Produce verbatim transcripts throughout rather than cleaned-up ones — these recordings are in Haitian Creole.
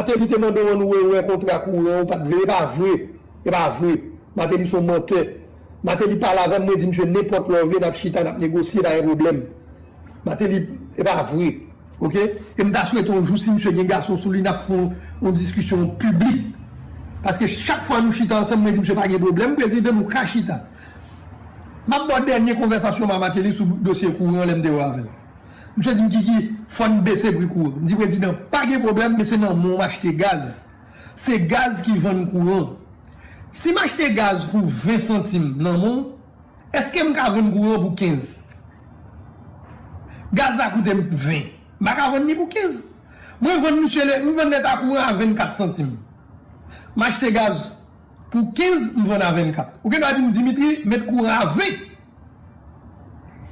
Martelly te mande w ann rewè kontra kouran, ou pa t vle, e pa vre. E pa vre. Martelly se yon mantè. Martelly pale avè m, mwen di misye nenpòt lè w vle, n ap chita, n ap negosye, pa gen pwoblèm. Martelly, e pa vre. Oke? E m ta swete yon jou, si misye gen gason sou li, n ap fè yon, yon diskisyon piblik. Paske chak fwa nou chita ansanm, mwen di misye pa gen pwoblèm, prezidan, nou ka chita. M ap ba w dènye konvèsasyon m a Martelly sou dosye kouran lè m te wè avè l. Misye di m, Kiki, fò n bese pri kouran. M di, prezidan, pa gen pwoblèm, men se nan men w m achte gaz. Se gaz ki vann kouran. Si m achte gaz pou ven santim nan men w, èske m ka vann kouran pou kenz? Gaz la koute m ven. M pa ka vann li pou kenz. Mwen vann misye lè, m vann leta kouran a vennkat santim. M achte gaz pou kenz, m vann a vennkat. Ou gen dwa di m, Dimitri, met kouran a ven.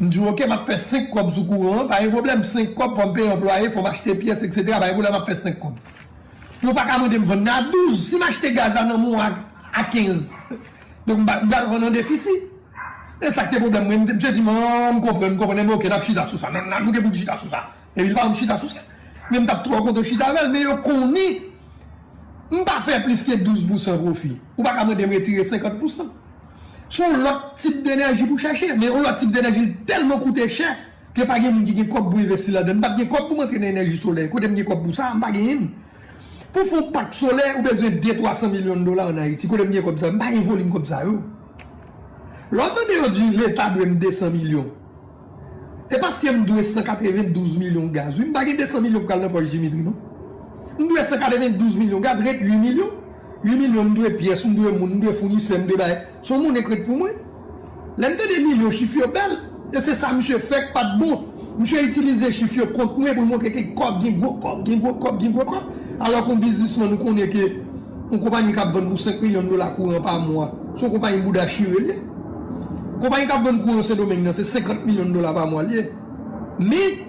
M di w, oke, m ap fè senk kòb sou kouran an, pa gen pwoblèm, senk kòb, fò m peye anplwaye, fò m achte pyès, etsetera, pa gen pwoblèm, m ap fè senk kòb. Yo pa ka mande m vann nan a douz, si m achte gaz la nan men w a, a kenz. Donk, m pa, m pral vann an defisi. E sa k te pwoblèm mwen, m te, misye di m, an, m konprann, m konprann, enben oke, n ap chita sou sa, n, n, nou gen pou n chita sou sa. Epi l pa janm chita sou sa. Men m t ap twò kontan chita avè l, men yo konnen m pa fè plis ke douz pousan pwofi. Ou pa ka mande m retire senkant pousan. Se yon lòt tip de enèji pou chèche, men yon lòt tip de enèji tèlman koute chè ke pa gen moun ki gen kòb pou envesti ladan. M pa t gen kòb pou m antre nan enèji solèy. Kote m gen kòb pou sa? M pa genyen l. Pou fè yon pak solè, ou bezwen de, twa san milyon dola ann Ayiti. Kote m gen kòb sa? M pa gen volim kòb sa yo. Lè w tande yo di Leta dwe m de san milyon, e paske m dwe san katrevendouz milyon gaz, wi, m pa gen de san milyon k pral nan pòch Dimitri, non. M dwe san katrevendouz milyon gaz, ret uit milyon. Uit milyon, m dwe pyès, m dwe moun, m dwe founisè, m dwe bagay. Se yon monnen k ret pou mwen. Lè m tande milyon, chif yo bèl. E se sa misye fè k pa t bon. Misye itilize chif yo kont mwen pou l montre ke kòb, gen gwo kòb, gen gwo kòb, gen gwo kòb. Alò ke yon biznismann, ou konnen ke yon konpayi k ap vann pou senk milyon dola kouran pa mwa, se yon konpayi bouda chire l ye. Konpayi k ap vann kouran Sendomeng nan, se senkant milyon dola pa mwa l ye. Men,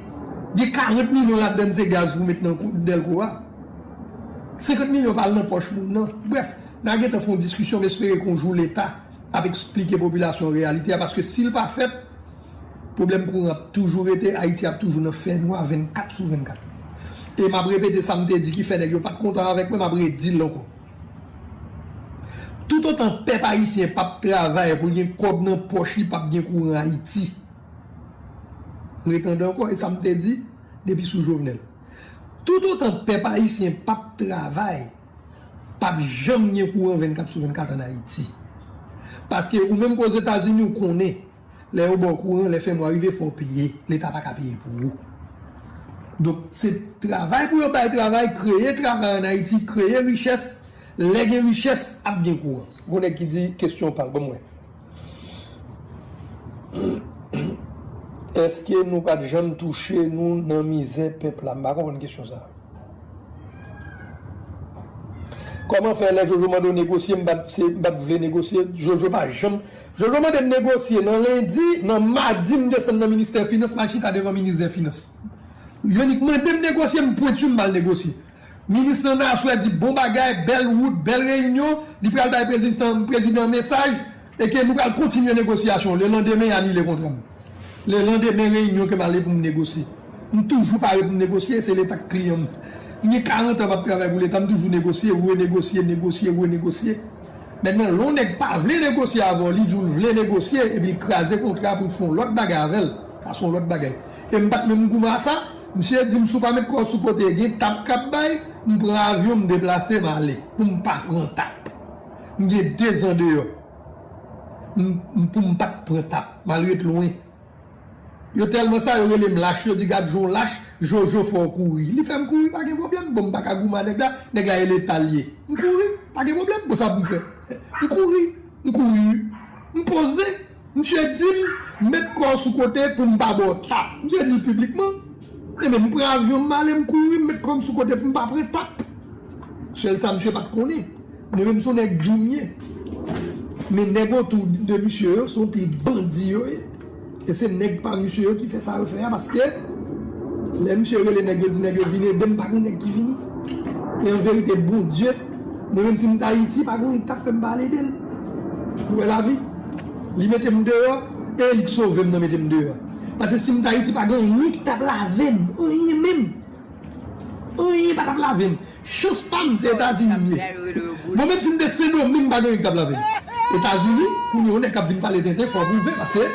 gen karant milyon ladan l se gaz pou met nan kou-, Dèlko a. Senkant milyon pa al nan pòch moun nan. Brèf, n a gentan fè yon diskisyon, m espere ke yon jou Leta ap eksplike popilasyon an reyalite a, paske si l pa fèt, pwoblèm kouran ap toujou rete, Ayiti ap toujou nan fènwa vennkat sou vennkat. E m ap repete sa m te di ki fè nèg yo pa t kontan avèk mwen, m ap redi l ankò. Toutotan pèp ayisyen p ap travay pou l gen kòb nan pòch li, p ap gen kouran Ayiti. Retande ankò, e sa m te di depi sou Jovenel. Toutotan pèp ayisyen p ap travay, p ap janm gen kouran vennkat sou vennkat ann Ayiti. Paske ou menm k Ozetazini, ou konnen, lè yo ba w kouran, lè fen mwa rive, fò w peye. Leta pa ka peye pou ou. Donk, se travay pou yo bay travay, kreye travay ann Ayiti, kreye richès. Lè gen richès, ap gen kouran. Gon nèg ki di kesyon pa l, ban m wè. Èske nou pa t janm touche nou nan mizè pèp la? M pa konprann kesyon sa a. Kòman fè lè Jojo mande w negosye, m pa t, se, m pa t vle negosye? Jojo pa janm, Jojo mande m negosye nan lendi, nan madi m desann nan ministè finans, m al chita devan minis dè finans. Yonnik mande m negosye, m pwenti m al negosye. Minis lan nan aswè di bon bagay, bèl wout, bèl reyinyon, li pral bay prezidan, prezidan mesaj, e ke nou pral kontinye negosyasyon. Lelandemen, y anile kontra m. Lelandemen, reyinyon ke m ale pou m negosye. M toujou pare pou m negosye, se Leta k kliyan m. M gen karant an m ap travay pou Leta, m toujou negosye, renegosye, negosye, renegosye. Mentnan, lè yon nèg pa vle negosye avè w, li di w l vle negosye, epi l kraze kontra pou l fè yon lòt bagay avè l, sa se yon lòt bagay. E m pa t menm goumen a sa, misye di m, si w pa met kò w sou kote, gen tap k ap bay, m pran avyon, m deplase, m ale, pou m pa pran tap. M gen dezan deyò. M, m, pou m pa t pran tap, m al ret lwen. Yo tèlman sa, yo rele m lach, yo di, gad jan w lach, Jojo fè w kouri. Li fè m kouri, pa gen pwoblèm. Bon, m pa ka goumen a nèg la, nèg la e Leta l ye. M kouri, pa gen pwoblèm. Bon, sa pou m fè? M kouri, m kouri, m poze. Misye di m, met kò w sou kote pou m pa ba w tap. Misye di l piblikman. Ebyen, m pran avyon, m ale, m kouri, m met kò m sou kote pou m pa pran tap. Sèl sa misye pa t konnen. Mwen menm se yon nèg dou m ye. Men nèg otou de misye yo, se yon pil bandi yo ye. E se nèg pa misye yo ki fè sa yo fè a, paske lè misye rele nèg yo, di nèg yo vin ede m, pa gen nèg ki vini. E an verite, Bondye, mwen menm si m t Ayiti, pa gen yon k t ap fè m pa al ede l. Ou wè lavi? Li mete m deyò, e li k sove m nan mete m deyò. Paske si m t Ayiti, pa gen anyen ki t ap lave m, anyen menm. Anyen pa t ap lave m. Chans pa m se Etazini m ye. Mwen menm si m te Sendomeng m pa gen nèg k ap lave m. Etazini, kounye yo nèg k ap vin pale tenten fò pwouve paske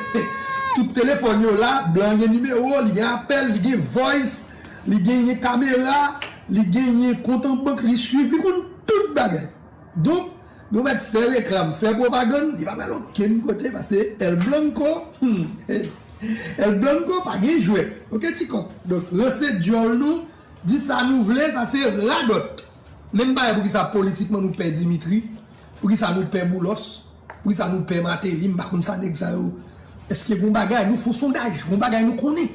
tout telefòn yo la, blan gen nimewo, li gen apèl, li gen voice, li genyen kamera, li genyen kont an bank, li swiv, li konn tout bagay. Donk, nou mèt fè reklam, fè pwopagann, li pa pral okenn kote paske El Blanco, hmm, El Blanco pa gen jwèt. Oke ti kòk. Donk, ranse dyòl nou, di sa nou vle, sa se radòt. Menm bagay poukisa politikman nou pè Dimitri, poukisa nou pè Boulos, poukisa nou pè Martelly, m pa konn sa nèg sa yo. Èske gon bagay, nou fon sondaj, gon bagay nou konnen.